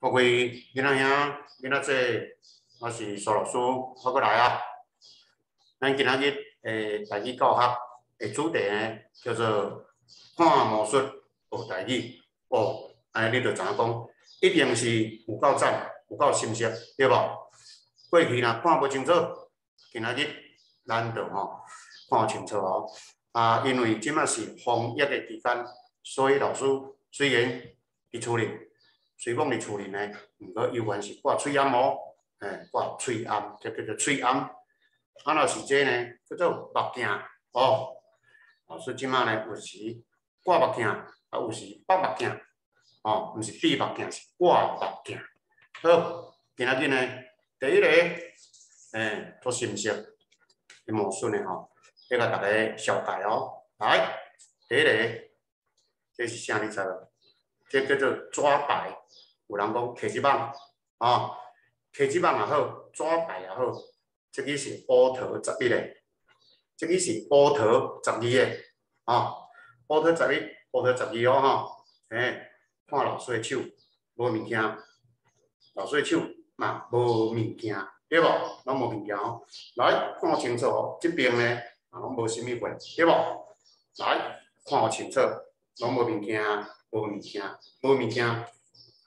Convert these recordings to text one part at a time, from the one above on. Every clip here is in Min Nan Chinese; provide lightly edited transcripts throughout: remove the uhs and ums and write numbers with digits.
各位囡仔兄、囡仔姊，我是蘇老師，我閣來啊。咱今仔日的台語教學的主題呢，叫做看魔術學台語。哦，按呢你就知影講，一定是有夠讚，有夠深色，對無？過去若看無清楚，今仔日咱就吼看清楚哦。啊，因為這馬是防疫的期間，所以老師雖然佇厝裡，雖講佇厝裡呢，毋過猶原是掛喙罨哦，嘿，掛喙罨，這叫做喙罨。啊，若是這呢，叫做目鏡哦。老師這馬呢，有時掛目鏡，啊，有時縛目鏡，哦，毋是戴目鏡，是掛目鏡。好，今仔日呢，第一個，欸，做深色的魔術呢吼，欲共大家紹介哦。來，第一個，這是啥你知無？這叫做紙牌，有人講提子網，哦，提子網也好，紙牌也好，這支是烏桃11個，這支是烏桃12個，哦，烏桃十一，烏桃十二哦吼，欸，看老師的手，無物件，老師的手嘛無物件，對無？攏無物件哦。來，看清楚哦，這邊呢，啊，攏無啥物貨，對無？來，看清楚，攏無物件，無物件，無物件，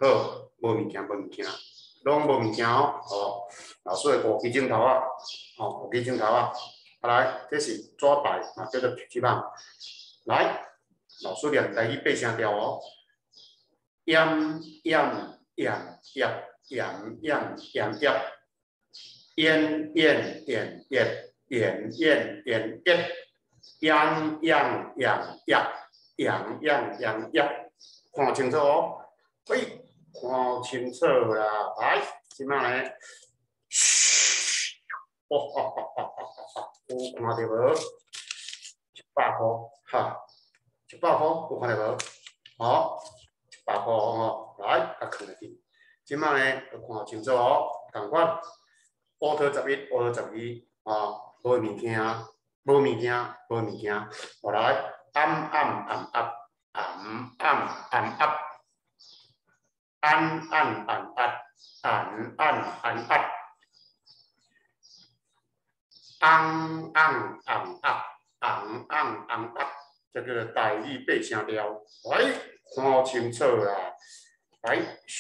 好，無物件，無物件，攏無物件哦。哦，老師的五支鏡頭啊，哦，五支鏡頭啊，啊來，這是紙牌，啊，叫做提子網。來，老師念台語八聲調哦。鹽鹽鹽鹽鹽鹽鹽鹽，煙煙煙煙煙煙煙煙，秧秧秧秧秧秧秧秧，看清楚哦，嘿，看清楚啦，來，這馬呢，噓，哈哈哈哈哈，有看著無？100箍，哈，100箍有看著無？好，一百箍吼，來，共囥落去。這馬呢，就看清楚哦，仝款，烏桃十一，烏桃十二，哦，無物件，無物件，無物件，後來，暗暗暗暗，暗暗暗暗，按按按按，按按按按，翁翁尪鴨，翁翁尪鴨，這叫做台語八聲調，來，看清楚啦，來，噓，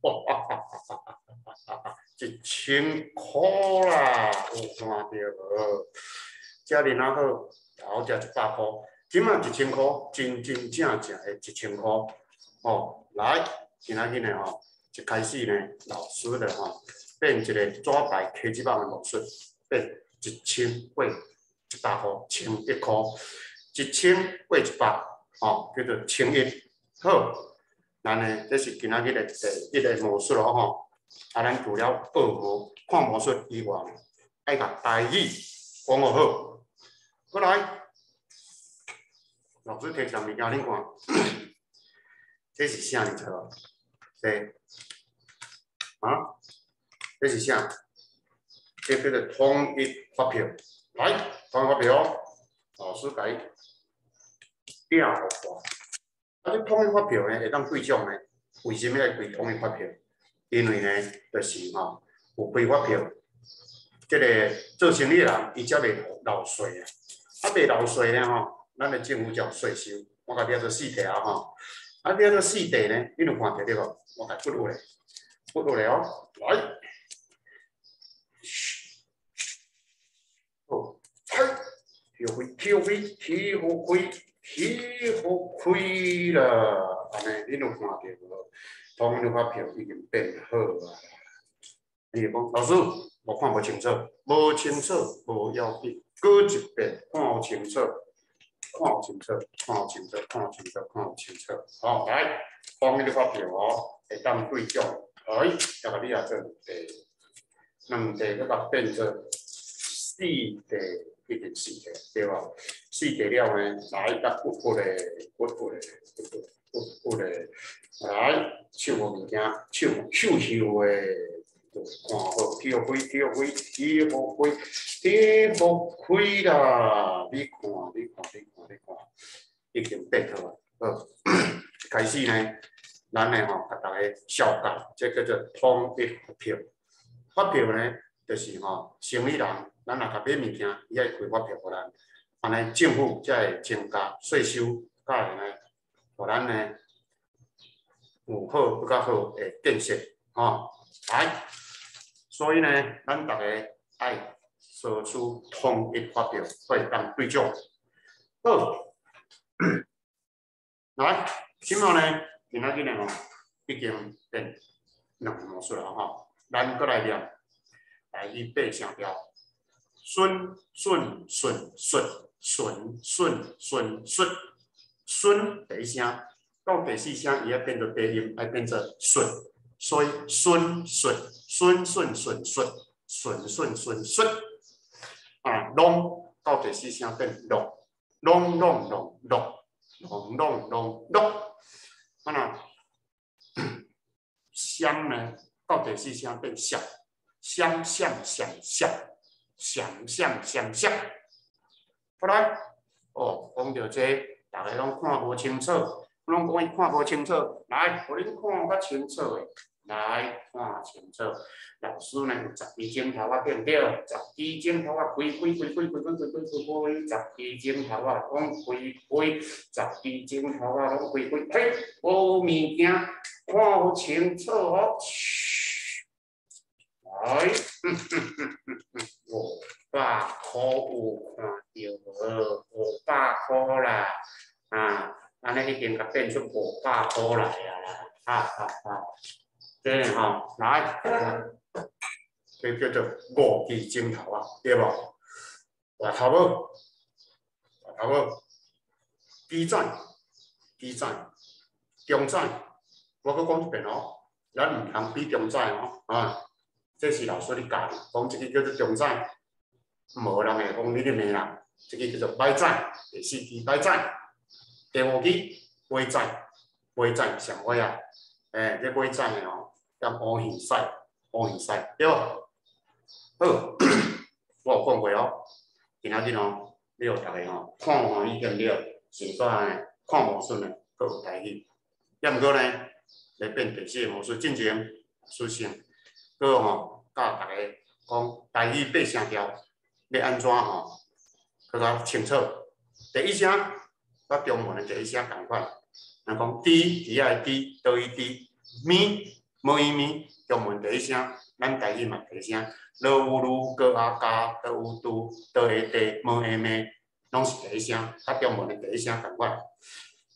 哈哈哈哈哈哈，1000箍啦，有看著無？遮爾仔好，頭才一百箍，這馬一千箍，真真正正的一千箍，哦，來，今仔日呢吼，一開始呢，老師就吼變一個紙牌溪子網的魔術，變1000變100箍，千一箍，1000變100，吼，叫做千一。好，咱呢，這是今仔日的第一個魔術咯吼。啊，咱除了學魔、看魔術以外，愛共台語講予好。過來，老師提一項物件恁看，這是啥你知無？這，啊，這是啥？這叫做統一發票。來，統一發票，老師共伊掠予看。啊，這統一發票呢，會當兌獎呢？為啥物愛開統一發票？因為呢，就是吼有開發票，這個做生意的人伊才袂漏稅啊。啊，袂漏稅呢吼，咱的政府才有稅收。我共掠做四塊啊吼，啊掠做四塊呢，你有看著對無？我共撥落來，撥落來哦，來，好，來，起飛，起飛，起飛，起飛啦！按呢，你有看著無？統一發票已經變好啊！你會講老師，我看無清楚，無清楚無要緊，閣一遍看清楚，看清楚，看清楚，看清楚，看清楚。好，來，統一發票哦，會當兌獎，來，再共你也做兩塊，兩塊閣共變做四塊，已經四塊，對無？四塊了呢，來，佮撥撥咧，撥撥咧，撥撥撥撥咧，來，手無物件，手溴溴的，就看好，起予開，起予開，起予開，起予開啦！你看，你看，你看，你看，已經變好啊！好，一開始呢，咱呢吼，共大家家紹介，這叫做統一發票。發票呢，就是吼生意人，咱若共買物件，伊愛開發票予咱，按呢政府才會增加稅收，才會呢，予咱呢有好閣較好的建設，吼。來，所以呢，咱逐家愛索取統一發票，才會當對獎。好，來，這擺呢，今仔日呢吼，已經變兩個魔術了吼，咱閣來念台語八聲調，孫順順順順順順順，孫第一聲到第四聲，伊愛變做低音，愛變做順，所以孫順順順順順順順順順，啊，攏到第四聲變攏，攏攏攏攏攏攏攏攏，啊若雙呢，到第四聲變閃，閃閃閃閃閃閃閃閃，好來，哦，講著這個，逐家攏看無清楚，攏講伊看無清楚，來，予恁看較清楚的，來看清楚。老師呢有十支指頭仔，對毋對？十支指頭仔開開開開開開開開開，十支指頭仔攏開開，十支指頭仔攏開開，嘿，無物件看有清楚哦。來，500箍有看著無？500箍啦，啊，按呢已經共變出五百箍來啊啦，哈哈哈。這個吼，來，這叫做五支指頭啊，對無？大頭母，大頭母，豬仔，豬仔，中指，我閣講一遍哦，咱毋通比中指哦，啊，這是老師咧教你，講這个叫做中指，無人會講你咧罵人，這个叫做䆀指，第四支䆀指，第五支尾指，尾指上尾啊，欸，這尾指的吼，踮烏耳屎，烏耳屎，對無？好，我有講過哦，今仔日哦，你予逐家吼看歡喜對毋對？先煞呢，看魔術呢，閣有台語，抑毋過呢，咧變第四個魔術進前，首先，閣吼教逐家講台語八聲調，欲按怎吼，閣較清楚。第一聲，佮中文的第一聲仝款，咱講豬，豬仔的豬，倒去豬，物，無伊物，中文第一聲，咱台語嘛第一聲，囉有嚕，哥阿加，桌有拄，桌下地，無下暝，攏是第一聲，佮中文的第一聲仝款。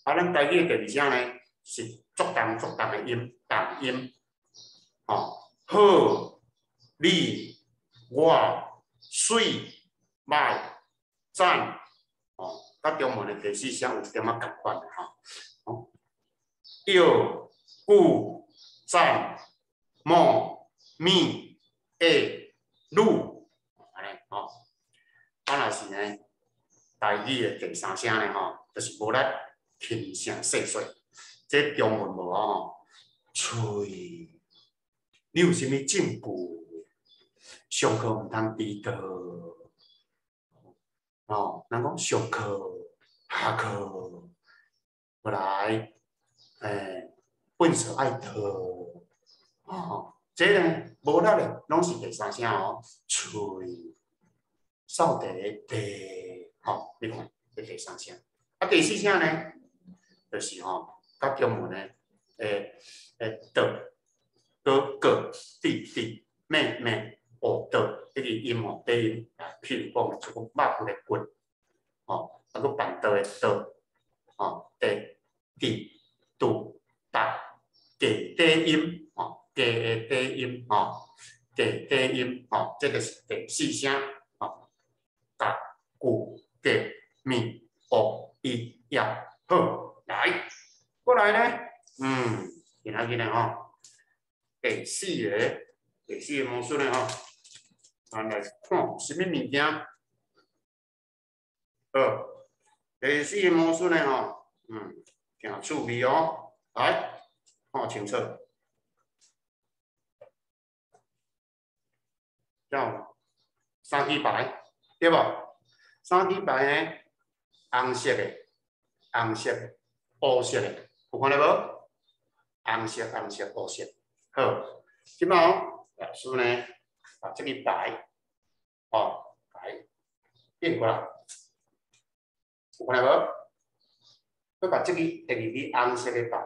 啊，咱台語的第二聲呢，是足重足重的音，重音，吼，好，你，我，媠，䆀，讚，吼，佮中文的第四聲有一點仔仝款的吼，吼，藥，久，讚，某，物，下，女，按呢吼。啊，若是呢，台語的第三聲呢吼，就是無力輕聲細說，這中文無哦，喙，你有啥物證據？上課毋通遲到，哦，人講上課、下課，過來，欸，糞埽愛倒，哦，這呢無力的，攏是第三聲哦，喙，掃地地，吼，你看這第三聲，啊，第四聲呢，就是吼，佮中文的，欸欸，的，哥個，弟弟，妹妹，學的，這個音吼，低音，譬如講，就講肉骨的骨，吼，啊，閣辦桌的桌，吼，地，地，拄，搭，低低音，吼，低的低音，吼，低低音，吼，這個是第四聲，吼，甲、古、格、咪、哦、伊、呀，好，來，過來呢，今仔日呢吼，第四個，第四個魔術呢吼，咱來看啥物物件？好，第四個魔術呢吼，誠趣味哦，來，看清楚。叫三支牌，對無？三支牌呢，紅色的、紅色、烏色的，有看著無？紅色、紅色、烏色。好，這擺哦，老師呢，把這个牌，哦，牌變過來，有看到無？閣把這个第二支紅色的牌，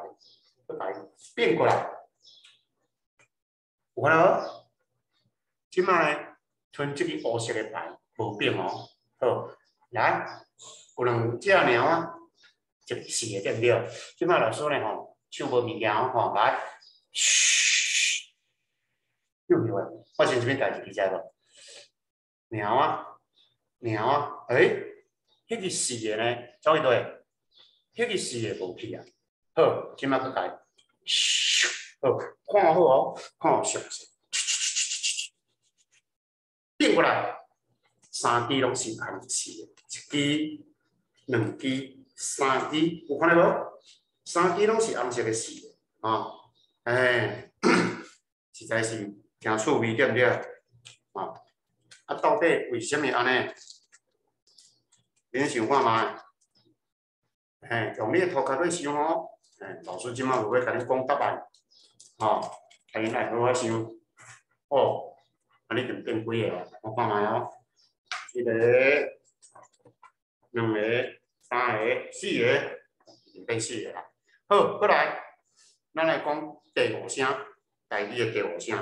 閣共伊變過來，有看到無？這擺呢，賰這个烏色的牌無變哦。好，來，有兩隻貓仔，一個四個對毋對？這擺老師呢吼，手無物件吼，來，噓，有沒有？發生啥物代誌？你知無？貓仔，貓仔，欸，彼个四個呢，走去佗？彼个四个無去啊。好，這擺閣共伊，噓，好，看好哦，看好詳細，變過來，三支攏是紅色的，一支、兩支、三支，有看到無？三支攏是紅色的四個，吼，欸，實在是誠趣味，對毋對？啊，啊，到底為啥物按呢？恁想看覓？嘿，用你的頭殼去想哦。嘿，老師這擺無欲共恁講答案，吼，啊，恁愛好好想。哦，按呢就變幾个啊？我看覓哦，一个、兩個、三个、四个，已經變四個啦。好，過來，咱來講第五聲，台語的第五聲。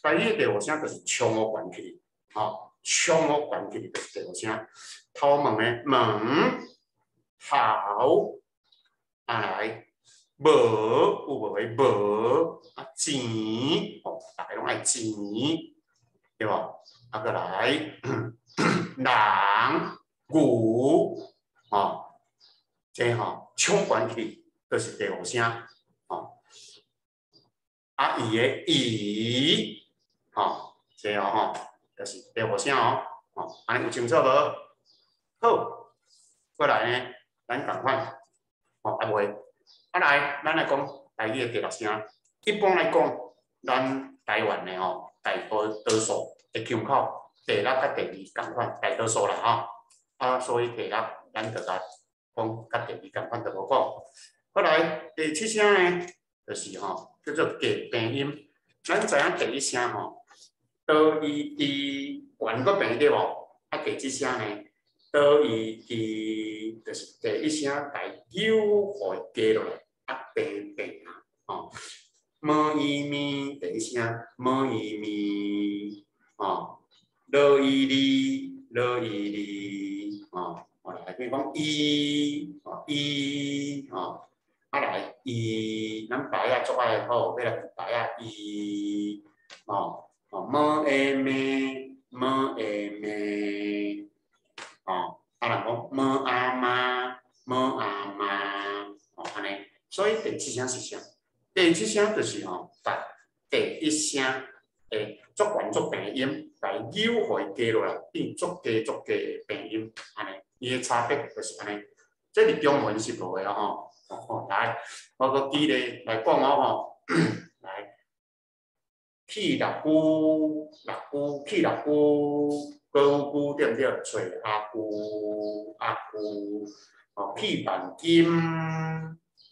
台語的第五聲就是衝予懸起，吼，衝予懸起就是第五聲。頭毛的毛，頭，啊來，無，有無的無，啊錢，吼，逐家攏愛錢，對無？啊，閣來，人，牛，吼，這吼衝懸起就是第五聲，吼。啊，伊的伊，吼，這哦吼，就是第五聲哦，吼，按呢有清楚無？好，過來呢，咱仝款，吼，啊袂，啊來，咱來講台語的第六聲。一般來講，咱台灣的吼，大多多數的腔口，第六佮第二仝款，大多數啦吼。啊，所以第六，咱就共講佮第二仝款就無講。過來第七聲呢，就是吼，叫做假平音。咱知影第一聲吼，哆伊滴懸閣平對無？啊，第七聲呢，哆伊滴，就是第一聲共揪予伊加落來，啊平平啊，吼，麼伊咪第一聲，麼伊咪，吼，羅伊哩，羅伊哩，吼，來比如講伊，吼伊，吼，啊來伊，咱白仔足愛好，欲來白仔伊，吼，吼麼會咩，麼會咩，吼，啊人講麼阿媽，麼阿媽，吼按呢，所以第七聲是啥？第七聲就是吼，共第一聲的足懸足平音，共伊扭予伊加落來，變足低足低的平音，按呢，伊的差別就是按呢。這佇中文是無的哦吼。吼，來，我閣舉例來講哦吼，來，去六龜，六龜去六龜，閣有龜對毋對？揣阿舅，阿舅，吼，去萬金，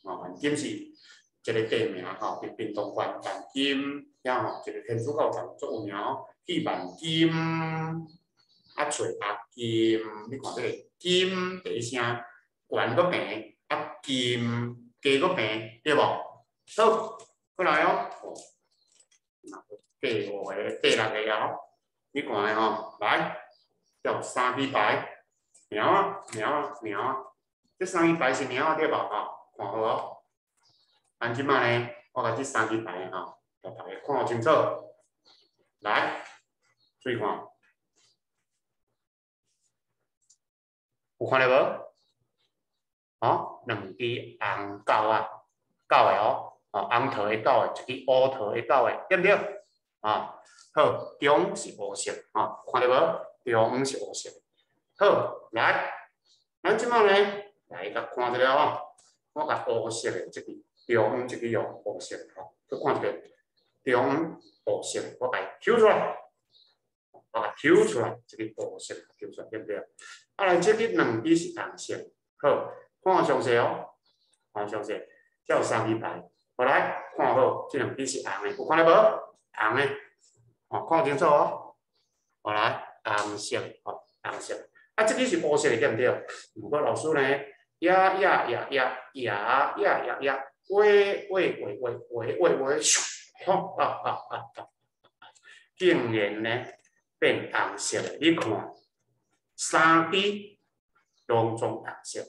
吼，萬金是一個地名吼，佇屏東縣萬金，遐吼一個天主教堂足有名哦。去萬金，啊揣阿金，你看這個金第一聲懸閣平，啊金加閣平，對無？好，過來哦。第五個、第六個啊，你看下吼，來，有三支牌，貓仔，貓仔，貓仔，這三支牌是貓仔對無？吼，看好哦。咱這擺呢，我共這三支牌吼，共大家看清楚。來，注意看，有看著無？吼，兩支紅狗仔，狗的哦，吼，紅桃的狗的，一支烏桃的狗的，對毋對？啊，好，中是烏色，吼，看著無？中是烏色。好，來，咱這擺呢，來共看一下吼，我共烏色的這支，中這支用烏色的吼，閣看一下，中烏色，我共伊抽出來，我共抽出來，這支烏色抽出來，對毋對？啊，來，這支兩支是紅色，好，看詳細哦，看詳細，這有三支牌，好來，看好，這兩支是紅的，有看著無？紅的，哦，看清楚哦。好來，紅色，哦，紅色。啊，這支是烏色的，對毋對？毋過老師呢，呀呀呀呀呀呀呀呀，喂喂喂喂喂喂喂，咻，吼啊啊啊啊！竟然呢變紅色的，你看，三支攏總紅色，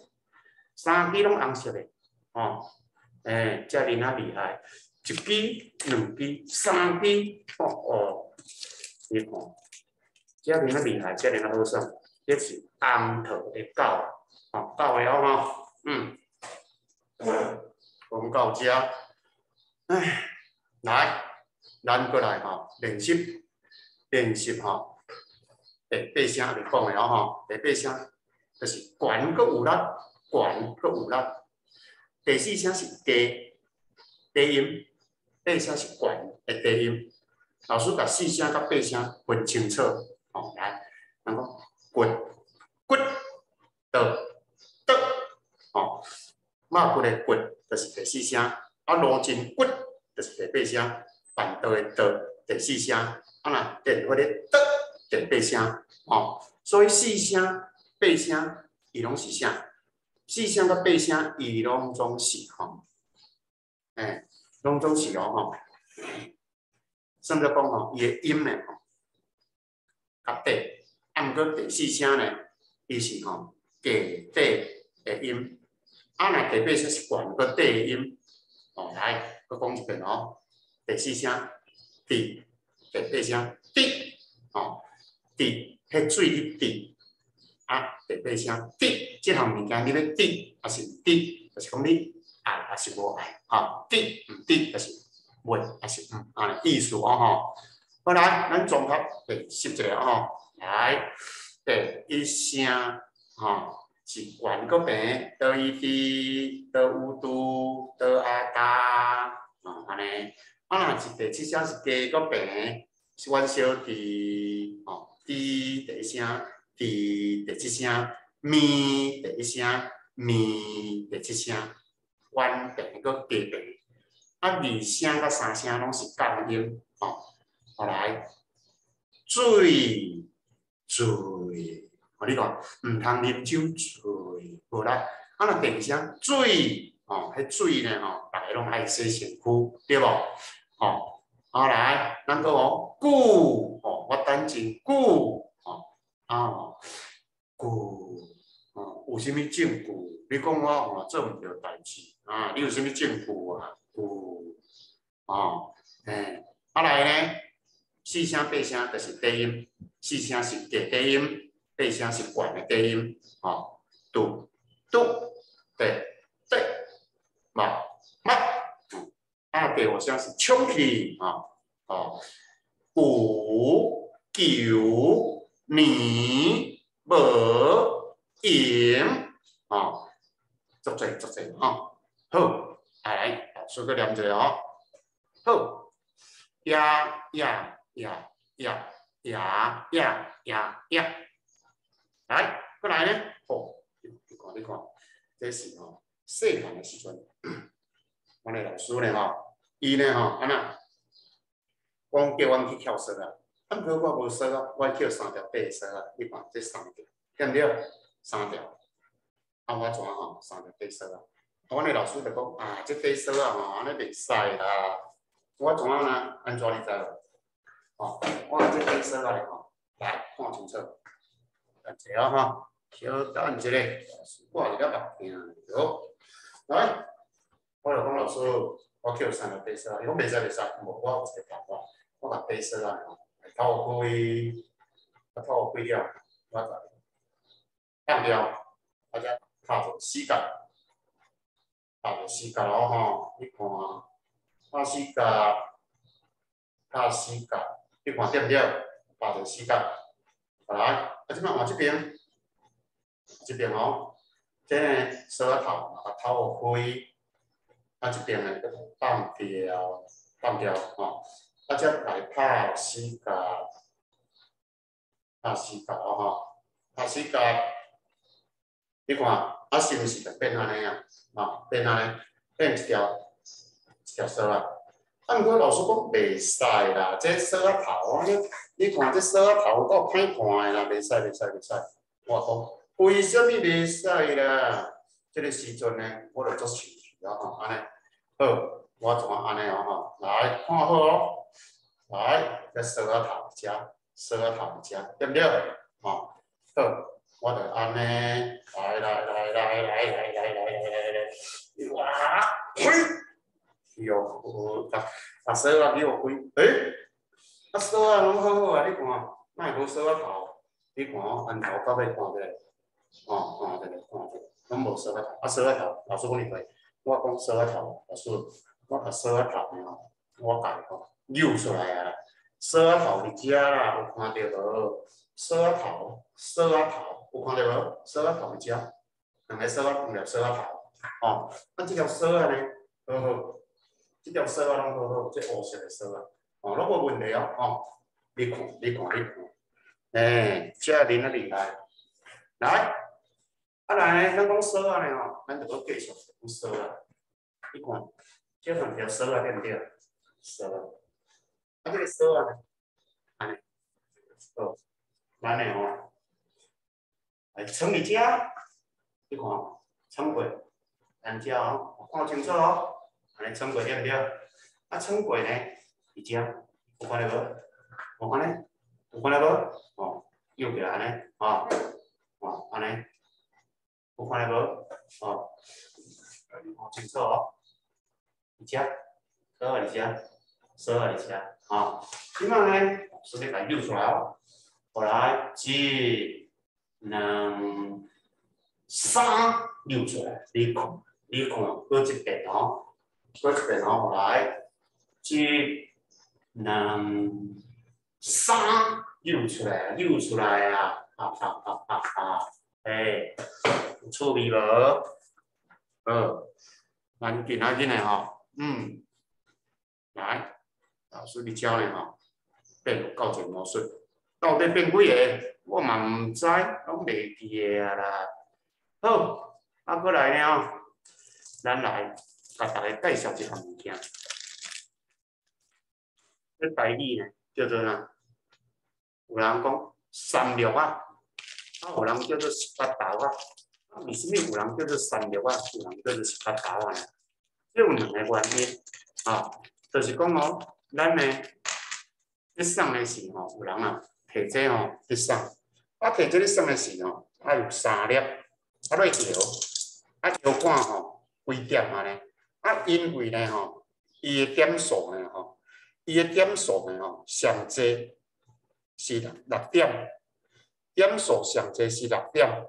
三支攏紅色的，哦，欸，遮爾仔厲害，一支、兩支、三支，哦哦，你看，遮爾仔厲害，遮爾仔好耍，這是紅桃的狗，哦，狗的哦吼，講到遮，唉，來，咱過來吼練習練習吼，第八聲就講的哦吼，第八聲就是懸閣有力，懸閣有力。第四聲是低低音，八聲是懸的低音。老師共四聲佮八聲分清楚，哦，來，咱講骨骨的的，哦，肉骨的骨就是第四聲，啊，羅真骨就是第八聲，辦桌的桌第四聲，啊若電話的的第八聲，哦，所以四聲、八聲伊攏是啥？四聲佮八聲伊攏總是吼，欸，攏總是哦吼。算做講吼，伊的音呢吼較短，啊，毋過第四聲呢，伊是吼低短的音，啊，若第八聲是懸閣短的音，哦，來，閣講一遍哦，第四聲滴，第八聲滴，哦，滴，彼水去滴，啊，第八聲滴，這項物件你欲滴，抑是毋滴，就是講你愛抑是無愛，吼，滴毋滴就是袂，抑是毋，按呢意思哦吼。好來，咱綜合練習一下吼，來，第一聲吼是懸閣平，哆一滴，哆有拄，哆阿哒，吼按呢。啊，若是第七聲是低閣平，是阮小弟，吼，滴第一聲，滴第七聲，咪第一聲，咪第七聲，懸平閣低平。啊，二聲佮三聲攏是降音，吼。後來，水水，哦，你看，毋通啉酒醉，無啦。啊，若第二聲水，吼，彼水呢，吼，逐个攏愛洗身軀，對無？吼，後來，咱閣哦，久，吼，我等真久，吼，啊，久，吼，有啥物證據？你講我吼做毋著代誌，啊，你有啥物證據啊？久，吼，欸，啊來呢，四聲八聲就是低音，四聲是低低音，八聲是懸的低音，吼，拄拄地地目目，啊，第五聲是衝去，吼，哦，有求年無閒，吼，足濟足濟，吼，好，來，老師閣念一下哦，好，呀呀呀呀呀呀呀呀，來，過來呢，好，你看你看，這是吼細漢的時陣，阮的老師呢吼，伊呢吼按怎，講叫阮去翹索仔，啊，毋過我無索仔，我抾三條短索仔，你看這三條，對毋對？三條，啊，我怎吼三條短索仔？啊，阮的老師就講啊，這短索仔吼，按呢袂使啦。我怎啊呢？按怎你知無？吼，我這短索仔咧吼，來看清楚，等一下吼，小等一下，掛一下目鏡，好，來，我就講老師，我抾三條短索仔，伊講袂使袂使，無我有一個辦法，我共短索仔吼透開，啊透開了，我就放掉，啊才拍做死角，拍做死角咯吼，你看，拍死角，拍死角，你看對毋對？拍做死角，來，啊這擺換這邊，這邊哦，這个索仔頭嘛，共透開，啊這邊呢，閣放掉，放掉吼，啊才來拍死角，拍死角吼，拍死角，你看，啊是毋是就變按呢啊？吼，變按呢，變一條一條索仔，啊，毋過老師講袂使啦，這索仔頭啊，你看這索仔頭夠歹看的啦，袂使袂使袂使。我講為啥物袂使啦？這个時陣呢，我就足生氣啊吼，按呢，好，我怎按呢哦吼，來看好哦，來，這索仔頭遮，索仔頭遮，對毋對？吼，好，我就按呢，來來來來來來來來來來，哇，嘿，喲，啊啊索仔予我開，欸，啊索仔攏好好啊，你看，哪會無索仔頭？你看哦，按頭到尾看起來，哦，看一下，看一下，攏無索仔頭，啊索仔頭，老師講你對，我講索仔頭，老師，我共索仔頭呢吼，我共伊吼扭出來啊啦，索仔頭佇遮啦，有看著無？索仔頭，索仔頭，有看著無？索仔頭佇遮，兩个索仔，兩條索仔頭，哦，啊這條索仔呢，好好，這條索仔攏好好，這烏色的索仔，哦，攏無問題哦，吼，你看，你看，你看。欸，這恁仔厲害，來，啊來，咱講索仔呢吼，咱就閣繼續講索仔。你看，這兩條索仔對毋對？索仔，啊，這个索仔呢，按呢，好，咱呢吼，來藏佇遮，你看，藏過，咱遮哦，看清楚哦，按呢藏過對毋對？啊，藏過呢，佇遮，有看著無？有按呢？有看著無？哦，扭起來按呢，哦，哦，按呢，有看著無？哦，看清楚哦，佇遮，索仔佇遮，索仔佇遮，吼，這擺呢，老師欲共伊扭出來哦，過來，一、兩、三，扭出來，你看，你看，閣一遍哦，閣一遍哦，來，一、兩、三，扭出來，扭出來啊！哈哈哈哈哈！欸，有趣味無？好，咱今仔日呢吼，來，老師你教呢吼，變有夠濟魔術，到底變幾个？我嘛毋知，攏袂記得啊啦。好，啊，閣來呢吼，咱來共大家介紹一項物件。這台語呢，叫做啥？有人講三六仔，啊，有人叫做十八豆仔。啊，為啥物有人叫做三六仔，有人叫做十八豆仔呢？這有兩個原因，啊，就是講哦，咱呢，咧送的時吼，有人啊，提這吼咧送，啊，提這咧送的時吼，啊有三粒，啊落搖，啊搖看吼幾點按呢？啊，因為呢吼，伊的點數呢吼，伊的點數呢吼，上濟是六點，點數上濟是六點，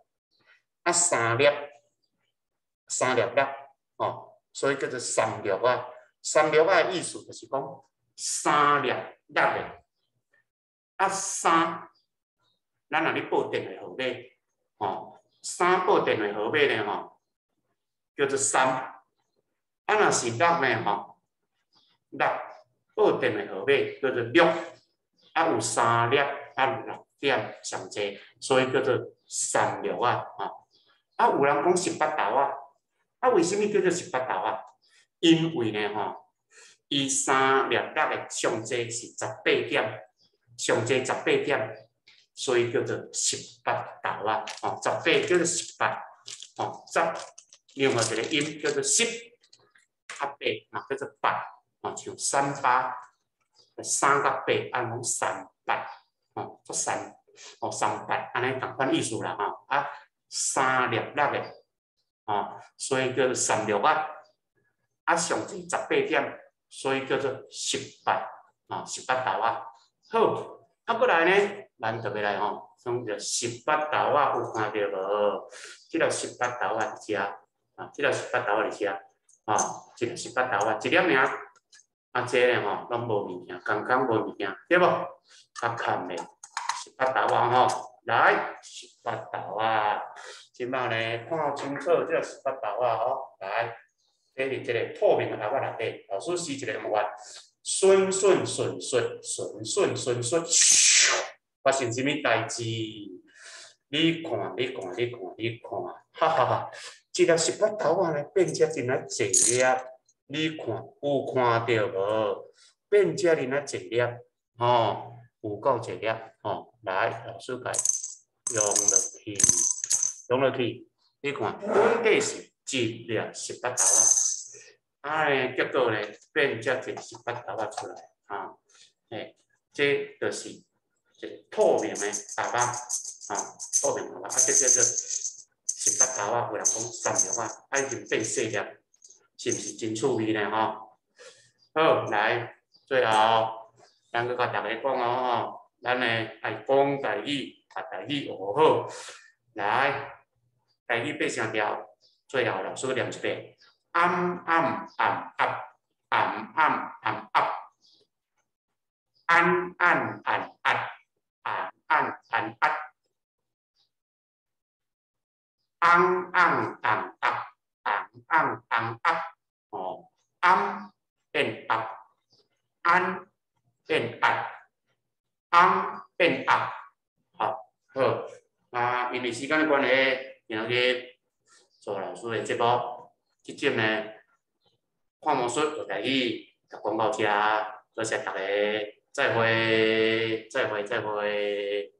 啊三粒，三粒六，吼，所以叫做三六仔。三六仔的意思就是講三粒六个，啊三，咱若咧報電話號碼，吼，三報電話號碼呢吼，叫做三，啊若是六呢吼，六報電話號碼叫做六。啊，有三粒，啊六點上濟，所以叫做三六仔，吼。啊，有人講十八豆仔，啊，為啥物叫做十八豆仔？因為呢，吼，伊三粒六的上濟是十八點，上濟十八點，所以叫做十八豆仔，吼，十八叫做十八，吼，十另外一个音叫做十，啊八嘛叫做八，吼，像三八。三佮八，按講三八，吼，做三，吼三八，按呢仝款意思啦，吼，啊，三粒六个，吼，所以叫做三六仔，啊，上濟十八點，所以叫做十八，吼，十八豆仔。好，啊，閣來呢，咱就欲來吼，講著十八豆仔有看著無？這粒十八豆仔佇遮，啊，這粒十八豆仔佇遮，吼，這粒十八豆仔，一粒爾。啊，這个吼攏無物件，仝仝無物件，對無？較崁的十八豆仔吼，來十八豆仔，這擺呢看清楚這个十八豆仔吼，來，佇佇這个透明的盒仔內底，老師施一个魔法，順順順順順順順順，發生啥物代誌？你看，你看，你看，你看，哈哈哈！這粒十八豆仔呢變成真啊濟粒。你看有看著無？變遮爾仔濟粒，吼，有夠濟粒，吼，來，老師共用落去，用落去，你看，本底是一粒18豆仔，啊，結果呢變遮濟18豆仔出來，啊，嘿，這就是一個透明的盒仔，啊，透明盒仔，啊，這叫做十八豆仔，有人講三粒仔，啊，已經變細粒，是毋是真趣味呢？吼，好，來，最後，咱閣共大家講哦，吼，咱呢愛講台語，共台語學好，來，台語八聲調，最後老師念一遍：暗暗暗壓，暗暗暗壓，按按按壓，按按按壓，翁翁尪鴨，翁翁尪鴨，哦，暗變壓，按變壓，翁變鴨，好，好，啊，因為時間的關係，今仔日做老師的節目，這集呢，看魔術學台語，就講到遮，多謝大家，再會，再會，再會。